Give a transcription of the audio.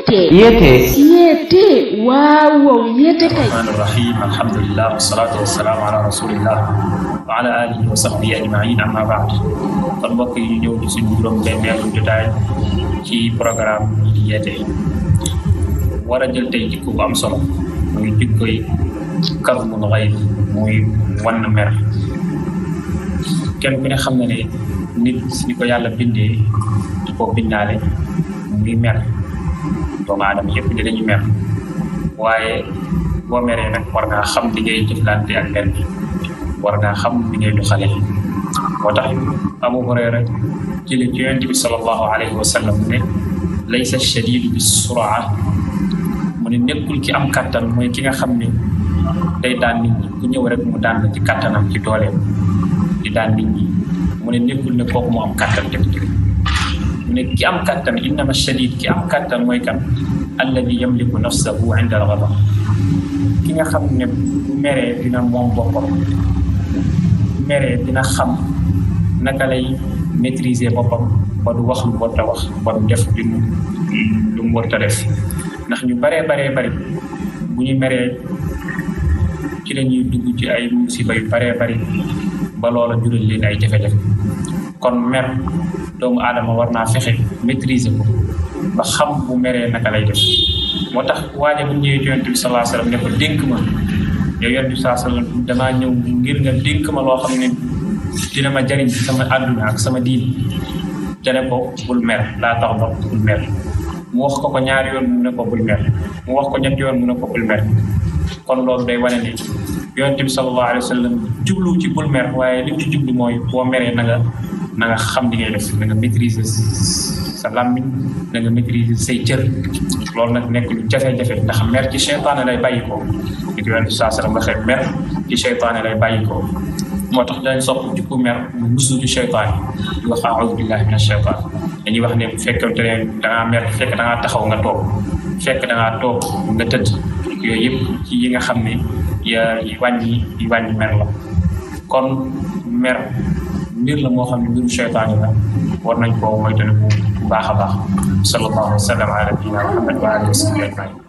Yete. Wow, yete kay. Bismillahirrahmanirrahim. Alhamdulillah wassalatu wassalamu ala rasulillah wa ala alihi wa sahbihi ajma'in, amma ba'd. Kon mbokk yi ñëw ci suñu juróom-benneelu jotaay ci programme Yete. War a jël tey jikko bu am solo muy jikkoy kazmul ghayz, muy wan mer. Kenn ku ne xam na ne nit ni ko yàlla bindee di ko bindaale muy mer. Doomu aadama yëpp dinañu mer waaye boo meree nag war ngaa xam li ngay jëflante ak mer bi, war ngaa xam li ngay doxale. moo tax Abu Hurayra jële ci Yonent bi sallallahu alayhi wa sallam ne laysa shadidu bi suraa, mu ne nekkul ki am kattan mooy ki nga xam ne day daan nit ñi ku ñëw rek mu daan la ci kattanam ci dooleem di daan nit ñi, mu ne nekkul ne kooku mu am kattan dëgg-dëgg. mu ne ki am kattan innama shadid, ki am kattan mooy kan alladi yamliku nafsahu inda al-ghadab, ki nga xam ne bu meree dina moom boppam, bu meree dina xam naka lay maîtriser boppam ba du wax lu warut a wax, ba du def lu mu warut a def. ndax ñu baree bu ñu meree ci la ñuy dugg ci ay musiba yu baree bari ba loola jural leen ay jafe-jafe. kon mer doomu aadama war naa fexe maîtriser ko ba xam bu meree naka lay def. moo tax waaje bu ñëwee ci Yonent bi sallallahu alayhi wasallam ne ko dénk ma yow Yonent bi sallallahu alayhi wasallam damaa ñëw ngir nga dénk ma loo xam ne dina ma jariñ sama àdduna ak sama diin. jane ko bul mer, laa tax ba bul mer. mu wax ko ñaari yoon mu ne ko bul mer, mu wax ko ñetti yoon mu ne ko bul mer. kon loolu day wane ne Yonent bi sallallahu alayhi wasallam jublu ci bul mer, waaye li mu ci jublu mooy boo meree na nga xam li ngay def, na nga maîtriser sa làmmiñ, na nga maîtriser say cër. loolu nag nekk lu jafe-jafe ndax mer ci seytaane lay bàyyi ko. li ko Yonent bi sallallahu alayhi wasallam waxee mer ci seytaane lay bàyyi ko. moo tax dañ sopp jikko mer mu musu ci seytaane di wax a'uuzu billahi mina seytaan. dañuy wax ne bu fekkente ne dangaa mer fekk dangaa taxaw nga toog, fekk dangaa toog nga tëdd, yooyu yëpp ci yi nga xam ne yi wàññi mer la. kon mer mbir la moo xam ne mbiru seytaane la, war nañ koo moytandiku bu baax a baax. sallallahu alayhi wa sallam ala nabiyyina Muhammad wa alihi wa sahbihi ajmaïn.